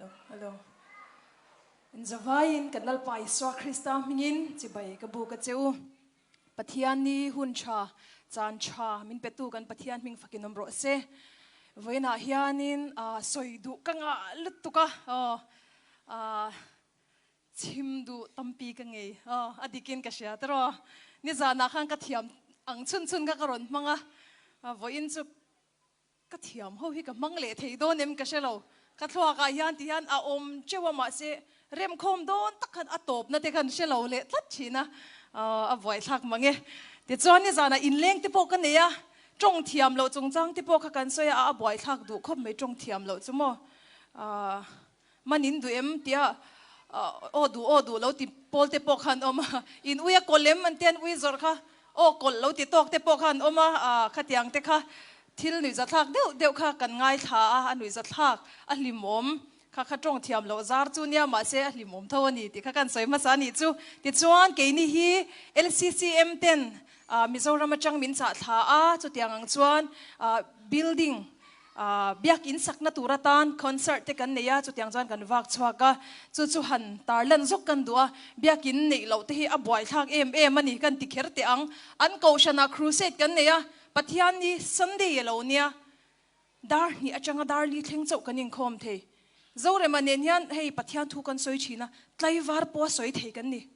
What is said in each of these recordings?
Hello, hello. In zavai in kan Lalpa Isua Krista hmingin chibai ka bu ka cheu. Pathian ni hun tha caan tha min petu kan Pathian hming fakin om rawh se. Voina hianin soi du ka nga lutuka chim du tampi ka ngei. A dikin ka sia tro. Ni zana khan ka thiam ang chun chun ka ka ron hmanga. Voin chu Ka thiam ho hi ka hmang leh thei dawn em ka hre lo. Ka thluakah hian ti hian a awm teuh a mahse remkhawm dawn tak khan a tawpna te khan hre lo leh tlat thin a, a buaithlak mang e. Tichuan nizanah inleng te pawh ka nei a, tawng thiam loh chungchang te pawh kha kan sawi a, a buaithlak duh khawp mai tawng thiam loh chu maw. Man in duh em tia aw duh aw duh lo ti pawl te pawh khan awm a, in ui a kawlh em an tia an ui zawrh kha aw kawlh lo ti tawk te pawh khan awm a, khatiang te kha thil nuihzathlak deuh deuh kha kan ngaithla a, a nuihzathlak a hlimawm kha kha tawng thiam loh zar chu nia mahse a hlimawm tho a ni tih kha kan sawi hmasa a nih chu. Tichuan keini hi LCCM ten Mizoram atang min chah thla a, chutiang ang chuan building Biakinn sakna tur atan concert te kan nei a, chutiang chuan kan vak chhuak a, chu chu han tarlan zawk kan duh a, biakinn neih loh te hi a buaithlak em em a ni kan ti kher teh ang. An kohhranah crusade kan nei a, Pathianni Sunday a lo nia, dar hnih atanga dar li thleng chauh kan inkhawm thei. Zorema nen hian hei Pathian thu kan sawi thin a, tlaivar pawha sawi thei kan ni.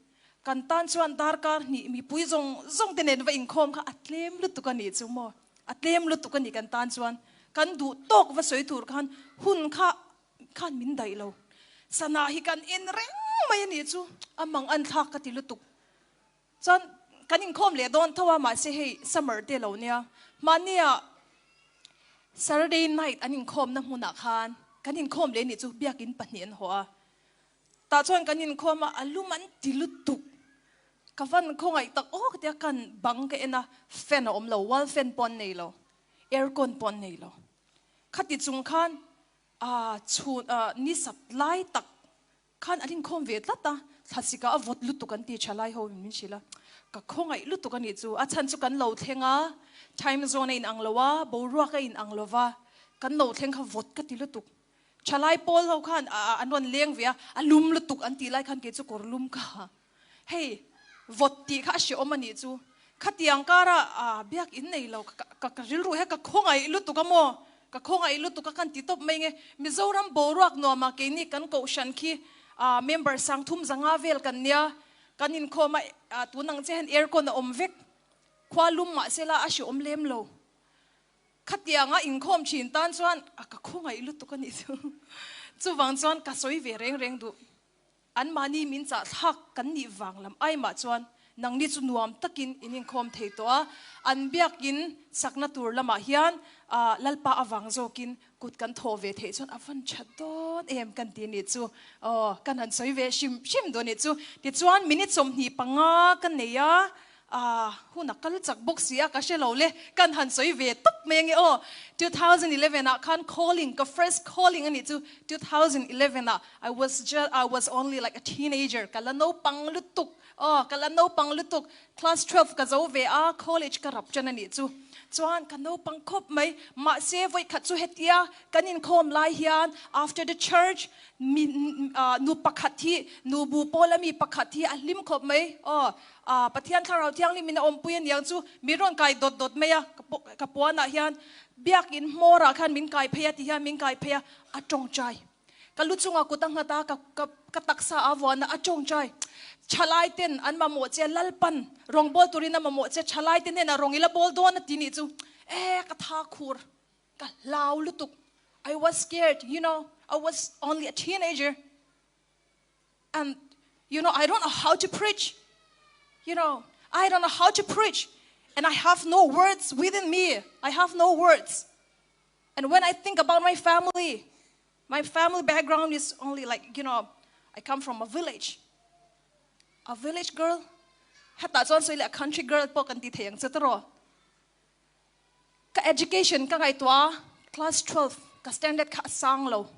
Kan tan chuan darkar hnih mipui zawng zawng te nen va inkhawm kha a tlem lutuk a nih chu maw? A tlem lutuk a ni kan tan chuan kan duh tawk va sawi tur khan hun kha khan min daih lo. Sana hi kan en reng mai a nih chu a mang an thlak ka ti lutuk. Chuan kan inkhawm leh dawn tho a mahse hei summer te lo nia mahnia Saturday night an inkhawmna hmunah khan kan inkhawm leh nih chu biakin pahnih an haw a. Tah chuan kan inkhawm a, a lum an ti lutuk. Ka van khawngaih tak aw ka tia kan bang ka en a, fan a awm lo, wall fan pawh an nei lo, aircon pawh an nei lo. Khati chung khan ah chhun ah ni sat lai tak khan an inkhawm ve tlat a, thlasik ah a vawt lutuk an ti tha lai ho in min hrilh a, ka khawngaih lutuk a nih chu, a chhan chu kan lo thleng a, time zone a inang lo a, boruak a inang lo va, kan lo thleng kha vawt ka ti lutuk. Thalai pawl ho khan an rawn leng ve a, a lum lutuk an tih lai khan kei chu kawr lum ka ha. Hei vawt tih kha a hreawm a nih chu. Khatiang kara biak in nei lo ka ka rilru he ka khawngaih lutuk a maw? Ka khawngaih lutuk a kan ti tawp mai nge. Mizoram boruak nuamah keini kan kohhran khi member sangthum zanga vel kan nia, kan inkhawm a tun ang che hian aircon a awm vek. Khua lum mahsela a hreawm lem lo. Khatianga inkhawm thin tan chuan a ka khawngaih lutuk a nih chu. Chuvang chuan ka sawi ve reng reng duh. Anmahni min chahthlak kan nih vang lam aimah chuan nangni chu nuam takin in inkhawm thei tawh a, an biakin sakna tur lamah hian Lalpa avang zawkin kut kan thawh ve theih chuan a van tha dawn em kan ti nih chu. Aw, kan han sawi ve hrim hrim dawn nih chu. Tichuan minute 25 ka nei a, Ah, hun a kal chak bawk si a, ka hre lo le, kan han sawi ve tawp mai ange aw. 2011 ah khan calling, ka first calling a nih chu, 2011 ah I was just, I was only like a teenager, ka la naupang lutuk, aw ka la naupang lutuk, class 12 ka zo ve a, college ka rap tan a nih chu. Chuan ka naupang khawp mai, mahse vawikhat chu hetia kan inkhawm lai hian after the church, mi, nu pakhat hi, nu bu pawl ami pakhat hi a hlim khawp mai, aw. Aaa Pathian Thlarau Thianghlim in a awmpui aniang chu min rawn kai dawt dawt mai a, ka puanah hian biakin hmawrah khan min kai phei a ti hian min kai phei a, a tawngtai. Ka lu chungah kut a nghat a, ka ka ka taksa a vuan a, a tawngtai. Thalai ten an mamawh che Lalpan rawngbâwl turin a mamawh che, thalai te hnenah rawn ila bawl dawn a ti nih chu e ka tha khur, ka hlau lutuk. I was scared, you know, I was only a teenager. And you know, I don't know how to preach. You know, I don't know how to preach. And I have no words within me. I have no words. And when I think about my family, my family background is only like, you know, I come from a village. A village girl. Heta chuan soi le a country girl pawh kan ti thei ang che tiraw. Ka education ka ngaihtuah a, class 12 ka standard kha a sang lo.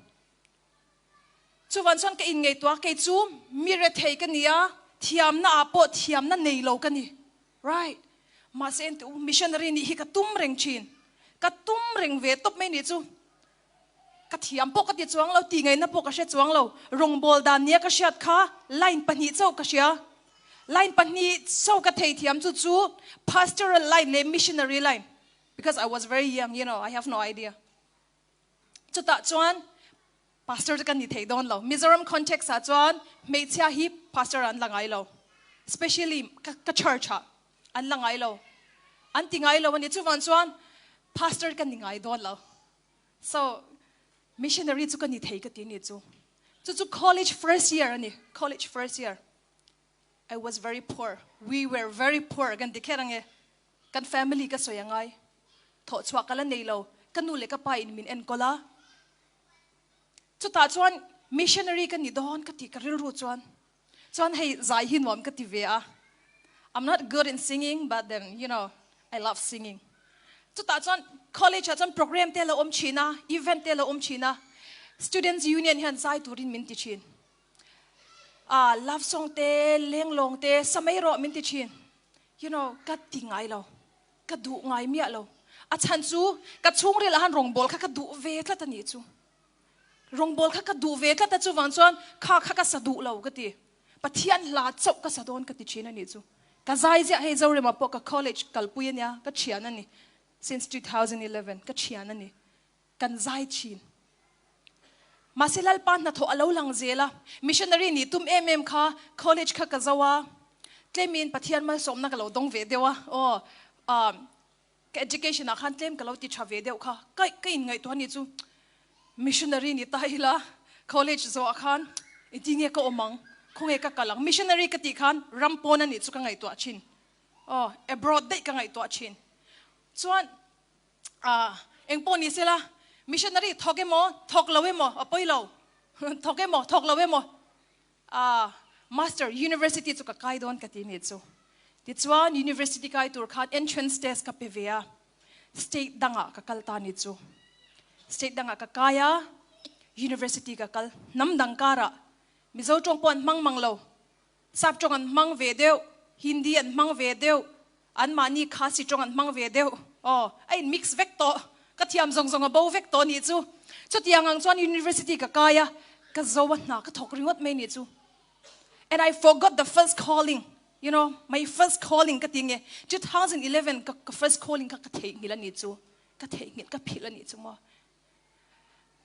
Chuvan chuan ka inngaihtuah kei chu mi rethei ka ni a, thiamna ah pawh thiamna nei lo ka ni. Right. Mahse engti u, missionary nih hi ka tum reng thin. Ka tum reng ve tawp mai nih chu. Ka thiam pawh ka ti chuang lo, ti ngaihna pawh ka hre chuang lo. Rawngbawl dan nia ka hriat kha line pahnih chauh ka hria. Line pahnih chauh ka theithiam chu chu pastoral line leh missionary line because I was very young, you know, I have no idea. Chutah chuan pastor chu kan ni thei dawn lo. Mizoram context ah chuan hmeichhia hi pastor an la ngai lo. Especially ka, ka church ah an la ngai lo. An ti ngai lo a ni. Chuvang chuan pastor kan ni ngai dawn lo. So missionary chu ka ni thei ka ti ni chu. Chu chu college first year a ni. College first year. I was very poor. We were very poor kan ti kher ange. Kan family ka sawi angai. Thawh chhuah ka la nei lo. Ka nu leh ka pa in min enkawl a. Chutah chuan missionary ka ni dawn ka ti ka rilru chuan. Chuan hei zai hi nuam ka ti ve a. I'm not good in singing but then you know I love singing. Chutah chuan college ah chuan program te lo awm thin a, event te lo awm thin a. Students union hian zai turin min ti thin. Ah, love song te, lenglawng te, sa mai rawh min ti thin. You know, ka ti ngai lo. Ka duh ngai miah lo. A chhan chu ka chhungril ah han rawngbawl kha ka duh ve tlat a nih chu. Rawngbawl kha ka duh ve tlat a chuvang chuan kha kha ka sa duh lo ka ti. Pathian hla chauh ka sa dawn ka ti thin a nih chu. Ka zai ziah hei Zorema pawh ka college kalpui a nia, ka thian a ni. Since 2011 ka thian a ni. Kan zai thin. Mahse Lalpa hnathawh a lo lang zel a, missionary nih tum em em kha college kha ka zo a, tlemin Pathian malsawmna ka lo dawng ve deuh a, aw ka education ah khan tlem ka lo ti tha ve deuh kha, ka ka inngaihtuah a nih chu missionary ni ta ila college zawh ah khan engtin nge ka awm ang, khawnge ka kal ang, missionary ka tih khan ram pawn a nih chu ka ngaihtuah thin, aw abroad daih ka ngaihtuah thin, chuan Ah, engpawh ni sela, missionary thawk emaw, thawk lo emaw, a pawi lo. Thawk emaw, thawk lo emaw. Ah, master, university chu ka kai dawn ka ti ni chu. Tichuan, university kai tur khan entrance test ka pe ve a. State dangah ka kal ta ni chu. State dangah ka kai a, university ka kal. Hnam dang karah Mizo tawng pawh an hmang mang lo. Sap tawng an hmang ve deuh, Hindi an hmang ve deuh, anmahni Khasi tawng an hmang ve deuh. Aw, a in mix vek tawh. Ka thiam zawng zawng a bo vek tawh nih chu. Chutiang ang chuan university ka kai a, ka zo a hna ka thawk ringawt mai nih chu. And I forgot the first calling, you know, my first calling ka ti nge, 2011 ka ka first calling kha ka theihnghilh a nih chu. Ka theihnghilh, ka philh a nih chu maw.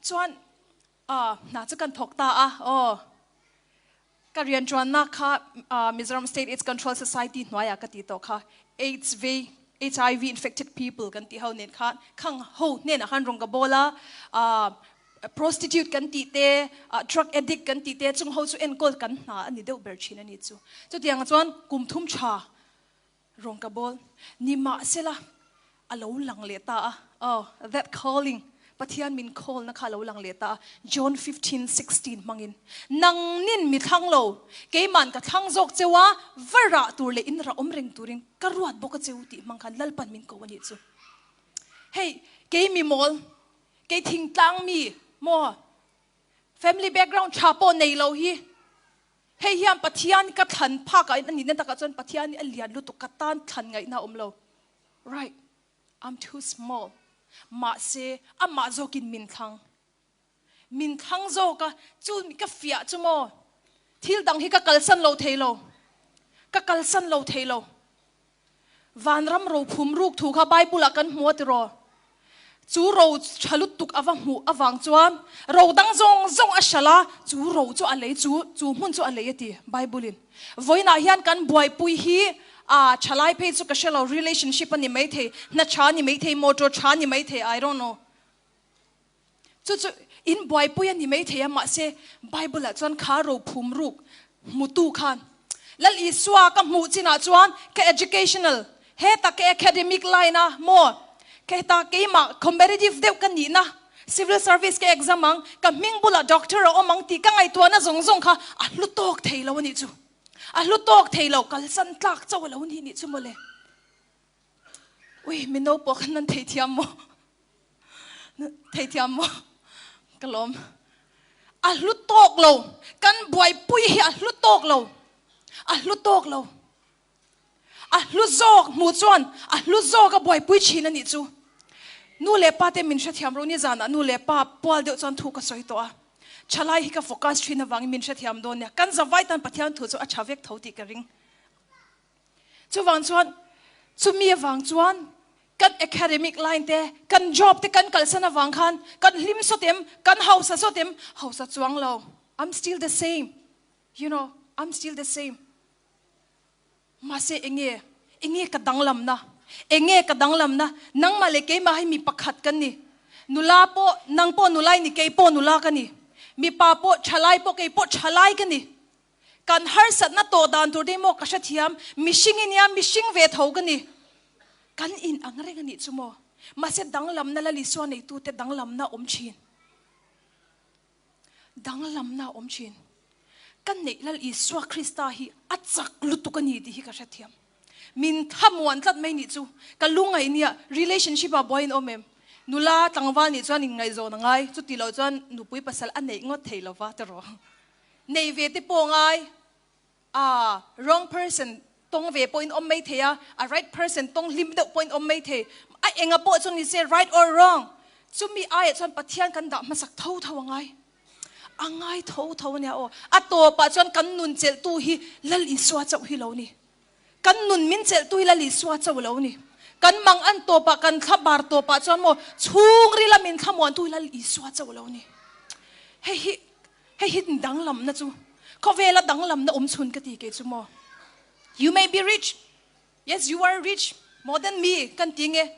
Chuan, ah, hna chu kan thawk ta a, aw. Ka rianṭuannak kha Mizoram State AIDS Control Society hnuaiah ka ti tawh kha. AIDS vei, HIV infected people kan tih ho nen khan khang ho hnenah khan rawn ka bawl a, prostitute kan tih te, drug addict kan tih te chung ho chu enkawl kan hna a ni deuh ber thin a ni chu. Chutiang chuan kum thum tha Rawng ka bawl. Nimahsela, a lo lang leh ta a. Oh, that calling, Pathian min call na kha a lo lang leh ta a. John 15, 16 hmangin, Nangnin mi thlang lo, keiman ka thlang zawk cheu a, va rah tur leh in rah awm reng turin ka ruat bawk a cheu tih hmang khan Lalpan min ko a nih chu. Hei, kei mi mawl, kei thingtlang mi, maw, family background tha pawh nei lo hi, Hei hian Pathian ka thlan phak ah in a nihna takah chuan Pathian hi a lian lutuk ka tan thlan ngaihna a awm lo. Right, I'm too small. Mahse, amah zawkin min thlang. Min thlang zawk a, chu ka fiah chu maw? Thil dang hi ka kalsan lo thei lo. Ka kalsan lo thei lo. Vanram rophum ruk thu kha Bible ah kan hmu a tiraw? Chu ro tha lutuk a va hmuh avang chuan ro dang zawng zawng a hralh a, chu ro chu a lei, chu chu hmun chu a lei a ti Bible in. Vawiinah hian kan buaipui hi a thalai phei chu ka hre lo, relationship a ni maithei, hna tha a ni maithei, motor tha a ni maithei, I don't know. Chu chu in buaipui a ni maithei a, mahse Bible ah chuan kha rophum ruk hmutu khan Lal Isua ka hmuh chinah chuan ka educational, heta ka academic line a maw, ka heta keimah competitive deuh ka nihna, civil service ka exam ang, ka hming bulah doctor a awm ang tih ka ngaihtuahna zawng zawng kha a hlu tawk thei lo a nih chu. A hlu tawk thei lo, kalsan tlak chauh a lo ni nih chu mawle. Ui, mino pawh khan nan theithiam maw? Theithiam maw? Ka lawm. A hlu tawk lo. Kan buaipui hi a hlu tawk lo. A hlu tawk lo. A hlu zawk hmuh chuan a hlu zawk a buaipui thin a nih chu. Nu le pa te min hrethiam ro ni zan ah nu le pa pual deuh chuan thu ka sawi tawh a. Thalai hi ka focus thin avangin min hrethiam dawn nia. Kan zavai tan Pathian thu chu a tha vek tho tih ka ring. Chuvang chuan chumi avang chuan kan academic line te, kan job te kan kalsan avang khan kan hlim sawt em, kan hausa sawt em, hausa chuang lo. I'm still the same. You know, I'm still the same. Mahse enge, enge ka danglamna? Enge ka danglamna? Nangmah leh keimah hi mi pakhat kan ni. Nula pawh, nang pawh nula i ni, kei pawh nula ka ni. Mipa pawh, thalai pawh, kei pawh thalai ka ni. Kan harsatna tawh dan tur te maw ka hrethiam, mihring i nia, mihring ve tho ka ni. Kan in ang reng a nih chu maw? Mahse danglamna Lal Isua neitute danglamna awm thin. Danglamna awm thin. Ka neih Lal Isua Krista hi a chak lutuk a ni tih hi ka hrethiam. Min thamuan tlat mai nih chu. Ka lungaih nia, relationship ah buai in awm em? Nula tlangval nih chuan inngaihzawn a ngai, chuti loh chuan nupui pasal a neih ngawt thei lova tiraw? Nei ve te pawh ngai a, wrong person tawng ve pawhin awm mai thei a, a right person tawng hlim deuh pawhin awm mai thei. A enga pawh chu ni se right or wrong, chumi aiah chuan Pathian kan dah hmasak tho tho a ngai. A ngai tho tho a nia aw. A tawpah chuan kan nun chelhtu hi Lal Isua chauh hi lo ni. Kan nun min chelhtu hi Lal Isua chauh lo ni. Kan mang an tawpah, kan thla bar tawpah chuan maw chhungrila min thlamuantu hi Lal Isua chauh lo ni. Hei hi Hei hi danglamna chu khawvela danglamna awm chhun ka ti kei chu maw. You may be rich, yes you are rich more than me kan ti nge.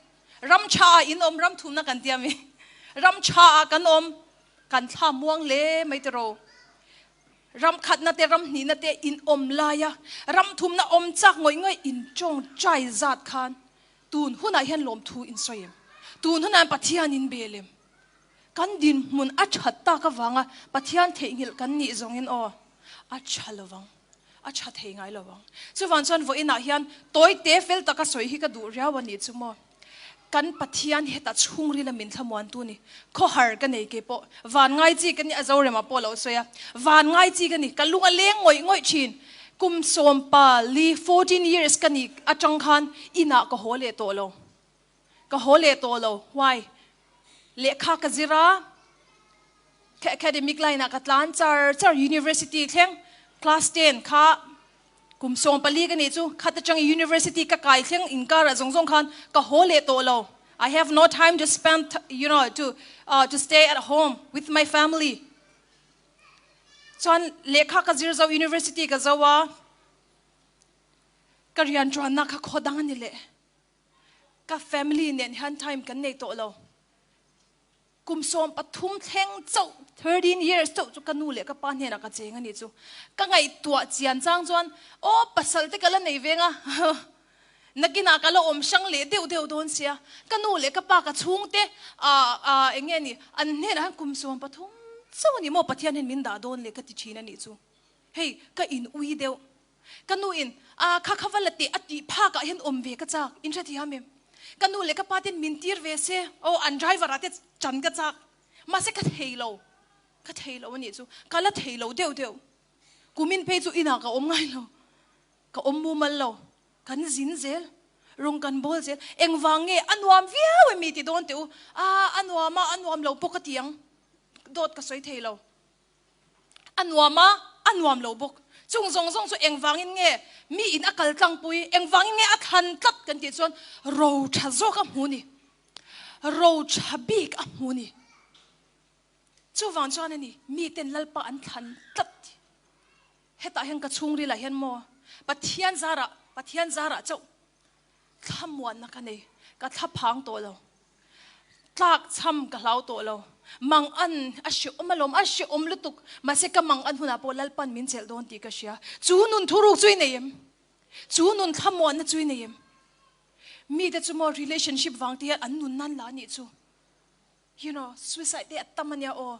Ram tha ah in awm, ram thumna kan tia mi. Ram tha ah kan awm, kan thla muang hle mai tiraw. Ram khatna te ram hnihna te in awm laia ram thumna awm chak ngawih ngawih in tawng chai zat khan tun hunah hian lawmthu in sawi em? Tun hunah hian Pathian in bel em? Kan dinhmun a that tak avanga Pathian theihnghilh kan nih zawngin aw, a tha lovang, a tha thei ngai lovang. Chuvang chuan vawiinah hian tawi te fel taka sawi hi ka duh riau a nih chu maw. Kan Pathian hetah chhungrila min thlamuantu ni. Khawhar ka nei kei pawh, van ngai chi ka ni a Zorema pawh a lo sawi a, van ngai chi ka ni, ka lung a leng ngawih ngawih thin. Kum sawmpali, 14 years, ka nih atang khan inah ka haw leh tawh lo. Ka haw leh tawh lo. Why? Lehkha ka zir a, ka academic line ah ka tlan char char university thleng class 10 kha kum 14 ka nih chu khat atang university ka kai thleng inkar ah zawng zawng khan ka haw leh tawh lo. I have no time to spend you know to uh, to stay at home with my family. Chuan lehkha ka zir zo university ka zo a ka rian tuanna kha khaw dang ani leh. Ka family nen hian time kan nei tawh lo. Kum 13 thleng chauh, 13 years chauh chu ka nu leh ka pa hnenah ka cheng a nih chu. Ka ngaihtuah chian chang chuan, aw pasal te ka la nei veng a, nakinah ka la awm hrang leh deuh deuh dawn sia. Ka nu leh ka pa ka chhungte ah eng nge ni, an hnenah hian kum 13 chauh a ni maw Pathian hian min dah dawn le ka ti thin a nih chu. Hei ka in ui deuh. Ka nu in, A, kha kha va la teh a tih phak ah hian awm ve ka chak, in hrethiam em? Ka nu leh ka pa ten min tir ve se, aw an driver ah te chan ka chak, mahse ka thei lo, ka thei lo a nih chu, ka la thei lo deuh deuh. Kumin phei chu inah ka awm ngai lo, ka awm mumal lo, kan zin zel, rawng kan bawl zel, engvang nge a nuam viau em mi ti dawn teh u, a, a nuam a, a nuam lo pawh ka ti ang, dawt ka sawi thei lo. A nuam a, a nuam lo bawk. Chung zawng zawng chu engvangin nge mi in a kal tlangpui, engvangin nge a thlan tlat kan tih chuan ro tha zawk a hmu ni. Ro tha bik a hmu ni. Chuvang chuan a ni, miten Lalpa an thlan tlat. Hetah hian ka chhungrilah hian maw Pathian zarah, Pathian zarah chauh Thlamuanna ka nei, ka thlaphang tawh lo. Tlak chham ka hlau tawh lo. Mang an a hreawm alawm, a hreawm lutuk. Mahse ka mang an hunah pawh Lalpan min chelh dawn tih ka hria. Chu nun thuruk chu i nei em? Chu nun thlamuanna chu i nei em? Mite chu maw relationship vang te hian an nun nan la anih chu. You know, suicide te a tam ania aw.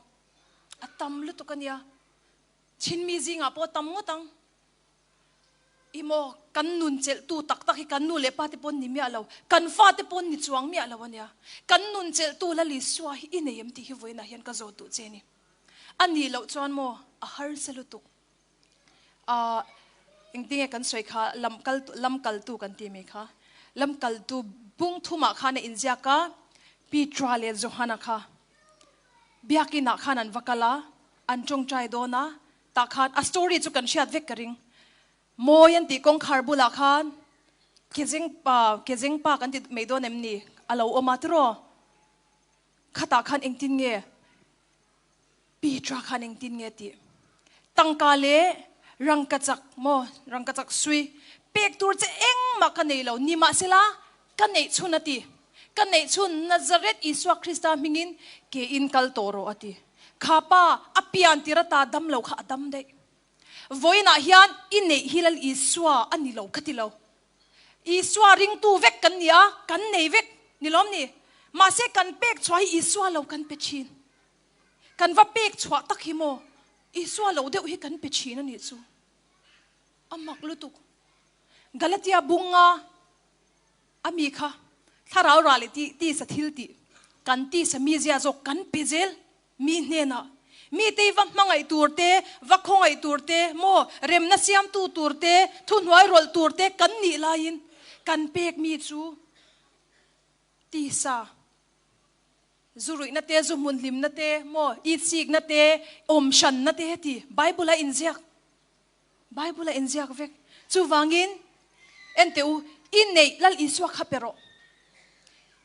A tam lutuk ania. Chinmi zingah pawh a tam ngawt ang. I maw, kan nun chelhtu tak tak hi kan nu leh pa te pawn ni miah lo, kan fa te pawn ni chuang miah lo a nia. Kan nun chelhtu Lal Isua hi i nei em tih hi vawiinah hian ka zawt duh che a ni. A nih loh chuan maw, a harsa lutuk. Ahh, engtinge kan sawi kha, lam kal, lam kaltu kan ti mi kha. Lam kaltu bung thumah khan a inziak a. Petra le Johana kha biakinn ah khan an va kal a, an ṭawngṭai dawn a, tah khan a story chu kan hriat vek ka ring. Mawi an tih kawngkhar bulah khan kezeng pa, kezeng pa kan ti mai dawn em ni? A lo awm a tiraw? Khatah khan engtin nge Petra khan engtin nge tih? Tangka le rangkachak maw, rangkachak sui pek tur che engmah ka nei lo, nimahsela ka neih chhun a ti. Ka neih chhun Nazareth Isua Krista hmingin ke in kal tawh rawh a ti. Kha pa a pian tir ata dam lo kha a dam daih. Vawiinah hian i neih hi Lal Isua a ni lo ka ti lo. Isua ringtu vek kan ni a, kan nei vek ni lawm ni? Mahse kan pek chhuah hi Isua lo kan pe thin. Kan va pek chhuah tak hi maw Isua lo deuh hi kan pe thin a nih chu. A mak lutuk. Galatia bunga A mi kha thlarau rah leh tisa thil tih kan tisa mizia zawk kan pe zel mi hnenah mite va hmangaih tur te, va khawngaih tur te, maw remna siamtu tur te, thuhnuai rawlh tur te kan nih laiin kan pek mi chu tisa zuruihna te, zu hmunhlimna te, maw itsikna te, awmhranna te heti Bible a inziak. Bible a inziak vek. Chuvangin, en teh u, i neih Lal Isua kha pe rawh.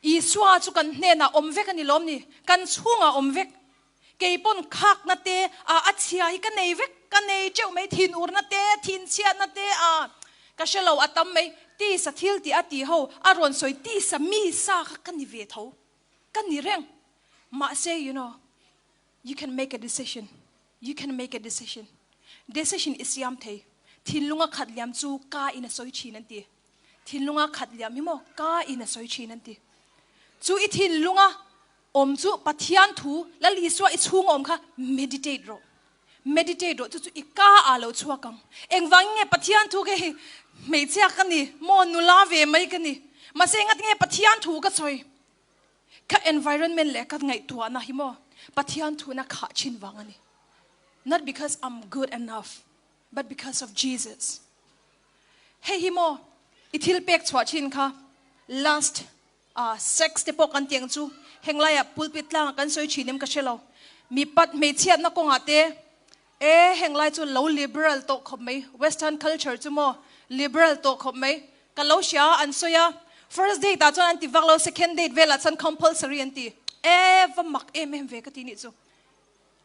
Isua chu kan hnenah awm vek a ni lawm ni? Kan chhungah awm vek. Kei pawn khakna te, a a chhia hi ka nei vek, ka nei teuh mai, thinurna te, thinchhiatna te, a ka hre lo, a tam mai. Tisa thil tih a tih ho, a rawn sawi tisa mi sa kha ka ni ve tho. Ka ni reng. Mahse, you know, You can make a decision, you can make a decision. Decision i siam thei. Thinlunga khat liam chu ka in a sawi thin an ti. Thinlunga khat liam hi maw ka in a sawi thin an ti. Chu i thinlunga awm chu Pathian thu Lal Isua i chhunga awm kha meditate rawh. Meditate rawh chu chu i ka ah lo chhuak ang. Engvangin nge Pathian thu kha hei hmeichhia ka ni maw nula ve mai ka ni. Mahse engatinge Pathian thu ka sawi? Ka environment leh ka ngaihtuahna hi maw Pathian thuna khah thin vang a ni. Not because I'm good enough but because of Jesus. Hei hi maw i thil pek chhuah thin kha last ah sex te pawh kan ti ang chu heng laiah pulpit tlangah kan sawi thin em ka hre lo. Mipat hmeichhiatna kawngah te E, heng lai chu lo liberal tawh khawp mai, western culture chu maw liberal tawh khawp mai, ka lo hria a an sawi a, first date ah chuan an ti vak lo, second date velah chuan compulsory an ti, e va mak em em ve ka ti nih chu,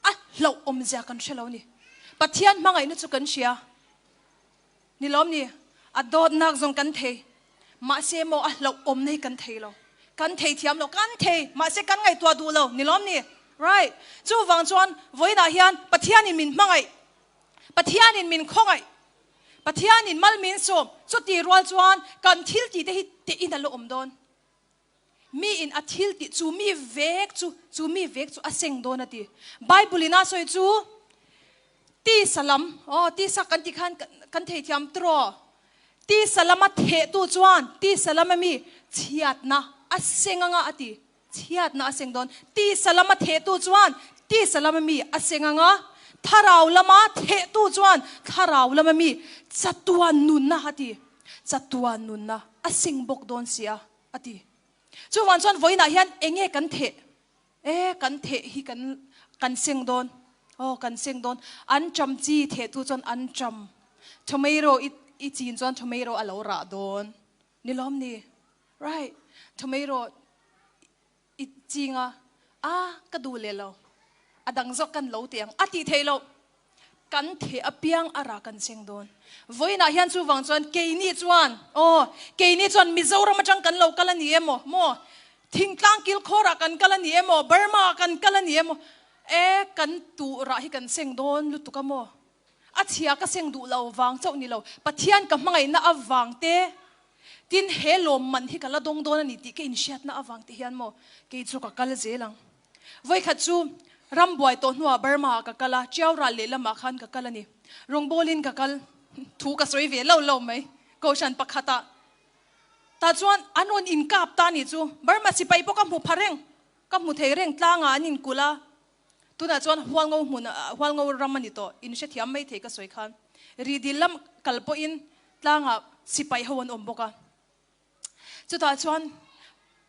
a hlauh awmzia kan hre lo ni, Pathian hmangaihna chu kan hria. Ni lawm ni? A dawtnak zong kan thei. Mahse maw a hlauh awmna hi kan thei lo. Kan thei thiam lo. Kan thei, mahse kan ngaihtuah duh lo. Ni lawm ni? Right. Chuvang chuan vawiinah hian Pathianin min hmangaih. Pathianin min khawngaih. Pathianin mal min sawm. Chuti rual chuan kan thil tih te hi tehin a la awm dawn. Mi in a thil tih chu mi vek chu, chu mi vek chu a seng dawn a ti. Bible in a sawi chu tisa lam, aw tisa kan tih khan kan theithiam tiraw? Tisa lama thehtu chuan tisa lama mi chhiatna a seng anga a ti. Chhiatna a seng dawn. Tisa lama thehtu chuan tisa lama mi a seng anga, thlarau lama thehtu chuan thlarau lama mi chatuan nunna a ti. Chatuan nunna a seng bawk dawn si a. A ti. Chuvang chuan vawiinah hian eng nge kan theh? E, kan theh hi kan kan seng dawn. Aw, kan seng dawn. An ṭam chi thehtu chuan an ṭam. Tomato i i chin chuan tomato a lo rah dawn. Ni lawm ni? Right. Tomato i ching a, a ka duh leh lo. A dang zawk kan lo teh ang. A tih theih loh. Kan theh apiang a rah kan cheng dawn. Vawiinah hian chuvang chuan keini chuan, aw, keini chuan Mizoram atang kan lo kal a ni emaw, maw, thingtlang kilkhawrah kan kal a ni emaw, Burma ah kan kal a ni emaw, e, kan tuh rah hi kan seng dawn lutuk a maw? A chhia ka seng duh lo vang chauh ni lo, Pathian ka hmangaihna avang te, tin he lawmman hi ka la dawng dawn a ni tih ka inhriatna avang te hian maw, kei chu ka kal zel ang. Vawikhat chu ram buai tawh hnuah Burma ah ka kal a, Tiau ral lehlamah khan ka kal a ni. Rawngbawlin ka kal, thu ka sawi ve lo lo mai, Kohhran pakhatah. Tah chuan an rawn inkap ta nih chu, Burma sipai pawh ka hmu pha reng, ka hmu thei reng, tlangah an inkulh a, tunah chuan Hualngo hmun, Hualngo ram a ni tawh, in hrethiam mai thei ka sawi khan. Ridil lam kal pawhin tlangah sipai ho an awm bawk a. Chutah chuan.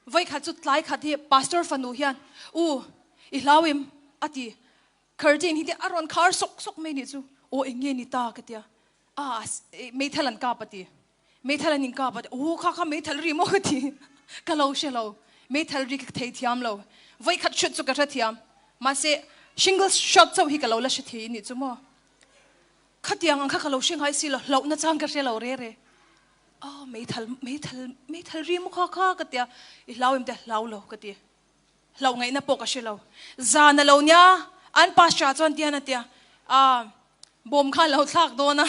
Voikhat chu tlai khat hi pastor fanu hian u i hlauim ati curtain hi te a rawn khar sok sok mai nih chu aw eng nge ni ta ka tia a meithal an kap ati meithal an in kap ati aw kha kha meithal ri maw ka ti ka lo hre lo meithal ri ka thei thiam lo voikhat shoot chu ka hre thiam mahse single shot chauh hi ka lo la hre thei nih chu maw khatiang ang kha ka lo hre ngai si lo hlauhna chang ka hre lo re re oh meithal meithal meithal ri maw kha kha ka tia i hlau em te hlau lo ka ti Hlo ngaihna pawh ka hre lo. Zan a lo nia, an pastor chuan tian a tia, ah, bawm kha an lo thlak dawn a,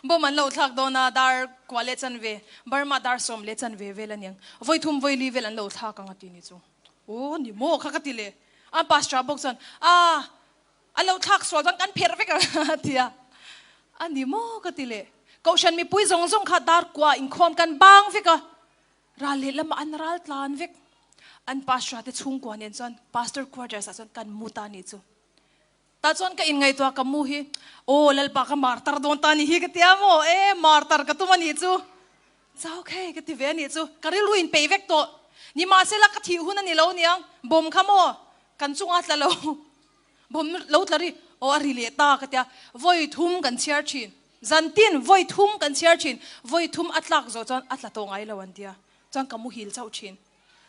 bawm an lo thlak dawn a, dar kua leh chanve, Burma dar sawm leh chanve vel a niang, vawi thum vawi li vel an lo thlak ang a ti ni chu. Aw ni maw kha ka ti le. An pastor bawk chuan, ah, an lo thlak sual chuan kan pherh vek ang a ti a. A ni maw ka ti le. Kohhran mipui zawng zawng kha dar kua inkhawm kan bang vek a. Ral lehlamah an ral tlan vek. An pastor te chhungkua nen chuan pastor quarters ah chuan kan mu ta nih chu. Tah chuan ka inngaihtuah ka mu hi, aw Lalpa ka martar dawn ta nih hi ka tia maw, e martar ka tum a nih chu. Chau khei ka ti ve a nih chu, ka rilru in peih vek tawh. Nimahsela ka thih hun a ni lo niang, bawm kha maw kan chungah tla lo. Bawm lo tla ri, aw a ri leh ta ka tia, vawi thum kan chhiar thin. Zan tin vawi thum kan chhiar thin, vawi thum a tlak zawh chuan a tla tawh ngai lo an tia, chuan ka muhil chauh thin.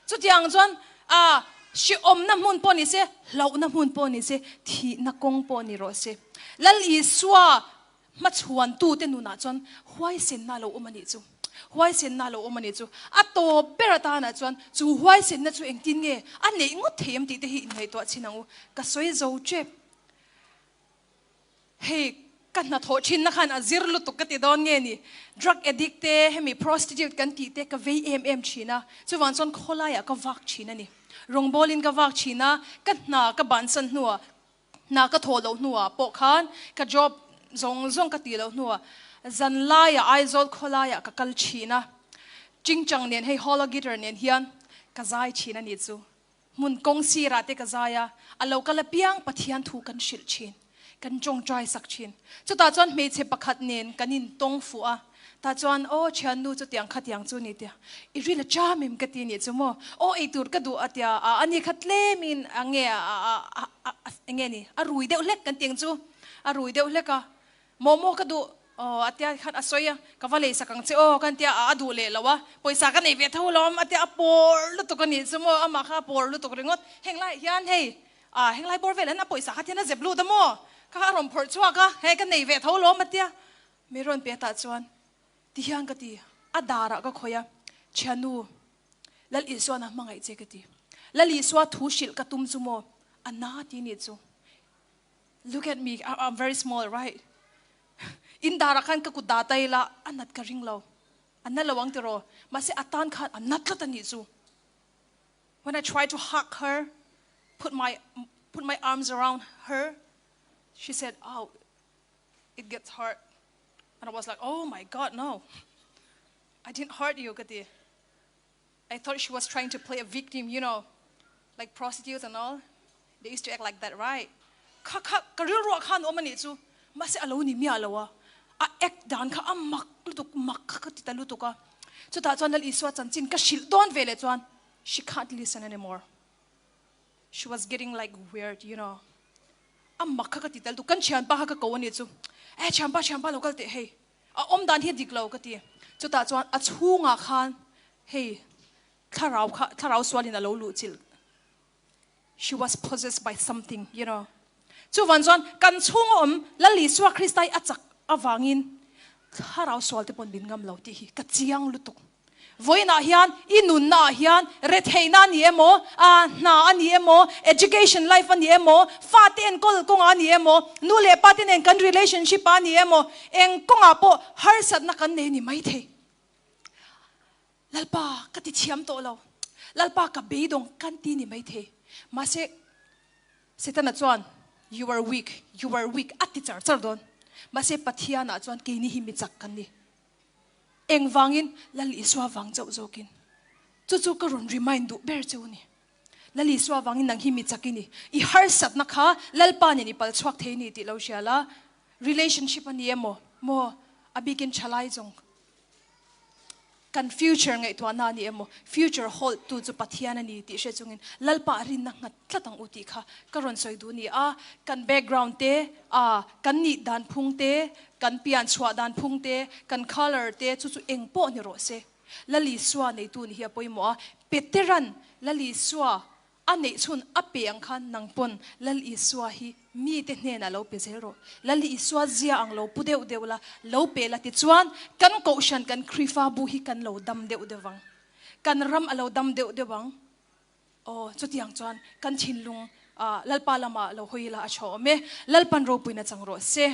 Chutiang chuan a hrehawmna hmun pawh ni se, hlauhna hmun pawh ni se, thihna kawng pawh ni rawh se. Lal Isua hmachhuantute nunah chuan huaisenna a lo awm a nih chu. Huaisenna a lo awm a nih chu. A tawp ber atanah chuan chu huaisenna chu engtin nge a neih ngawt thei em tih te hi inngaihtuah chhin ang u. Ka sawi zo tep. Hei ka hnathawh thinna khan a zir lutuk ka ti dawn nge ni. Drug addict te, hemi prostitute kan tih te ka vei em em thin a. Chuvang chuan khawlaiah ka vak thin a ni. Rawngbawlin ka vak thin a, ka hna ka bansan hnuah Hna ka thawh loh hnuah pawh khan ka job zawng zawng ka tih loh hnuah zanlaiah Aizawl khawlaiah ka kal thin a, Chingchang nen hei Holo guitar nen hian ka zai thin a nih chu. Hmun kawng sirah te ka zai a, a lo kal apiang Pathian thu kan hrilh thin, kan tawngtai sak thin. Chutah chuan hmeichhe pakhat nen kan intawng fuh a, Tah chuan, Aw thiannu chutiang khatiang chu ni tia, i ril a cham em ka ti nih chu maw? Aw eitur ka duh a tia, a ani kha tlemin a nge a enge ni, a rui deuh hlek kan ti ang chu, a rui deuh hlek a, maw maw ka duh aw a tia khan a sawi a, ka va leisak ang che aw kan tia, a duh leh lo a, pawisa ka nei ve tho alawm a tia, a pawr lutuk a nih chu maw, amah kha a pawr lutuk ringawt, heng laiah hian hei a henglai bawr velah hian a pawisa kha thian a zep lut a maw, kha a rawn phawrh chhuak a, hei ka nei ve tho alawm a tia. Mi rawn pe tah chuan ti hian ka ti, a darah ka khawih a, Thiannu, Lal Isua'n a hmangaih che ka ti. Lal Isua thu hrilh ka tum chu maw? A na ti nih chu. Look at me, I'm very small, right? In darah khan ka kut dah ta ila, a nat ka ring lo. A na lo ang tiraw? Mahse a tan khan a na tlat a nih chu. When I try to hug her, put my, put my arms around her, she said, oh, it gets hurt. And I was like, oh my God, no. I didn't hurt you, Kati. I thought she was trying to play a victim, you know, like prostitutes and all. They used to act like that, right? Kha kha ka rilru khan awm ani chu mase alo ni mia lo a a act dan kha a mak lutuk mak kha ka ti ta lutuk a chutah chuan Lal Isua chanchin ka hrilh dawn ve leh chuan she can't listen anymore She was getting like weird, you know. A mak kha ka ti tel tuk. Kan thianpa kha ka ko a nih chu. Eh, thianpa, thianpa lo kal teh hei. A awm dan hi a dik lo ka ti. Chutah chuan a chhungah khan hei thlarau kha, thlarau sualin a lo luh chilh. She was possessed by something, you know. Chuvan chuan kan chhunga awm Lal Isua Krista hi a chak avangin thlarau sual te pawn min ngam lo tih hi ka chiang lutuk. Vawiinah hian i nunnaah hian retheihna a ni emaw, a hna a ni emaw, education life a ni emaw, fate enkawl kawngah a ni emaw, nu leh pa te nen kan relationship ah a ni emaw, eng kawngah pawh harsatna kan nei a ni maithei. Lalpa ka ti thiam tawh lo, Lalpa ka beidawng kan ti ni maithei. Mahse, Setana chuan, You are weak, you are weak a ti char char dawn. Mahse, Pathianah chuan keini hi mi chak kan ni. Engvangin? Lal Isua vang chauh zawkin. Chu chu ka rawn remind duh ber cheu a ni. Lal Isua vangin nang hi mi chak i ni. I harsatna kha Lalpa nen i pal chhuak thei ni tih lo hria la. Relationship a ni emaw? Maw? A bikin thalai zawng. Kan future ngaihtuahnak ni emaw future hold tu chu Pathian ani tih hre chungin Lalpa rinna nghat tlat ang u tih kha ka rawn sawi duh ni a. Kan background te, a kan nih dan phung te, kan pian chhuah dan phung te, kan colour te chu chu eng pawh ni rawh se. Lal Isua neitu ni hi a pawimawh a, Peteran Lal Isua a neih chhun a pe ang khan nang pawn Lal Isua hi mite hnenah lo pe zel rawh. Lal Isua zia ang lo pu deuh deuh la, lo pe la tichuan kan kohhran kan Krifabu hi kan lo dam deuh deuh ang. Kan ram a lo dam deuh deuh ang. Aw, chutiang chuan kan thinlung Lalpa lamah lo hawi ila a tha awm e. Lalpan ropuina chang rawh se.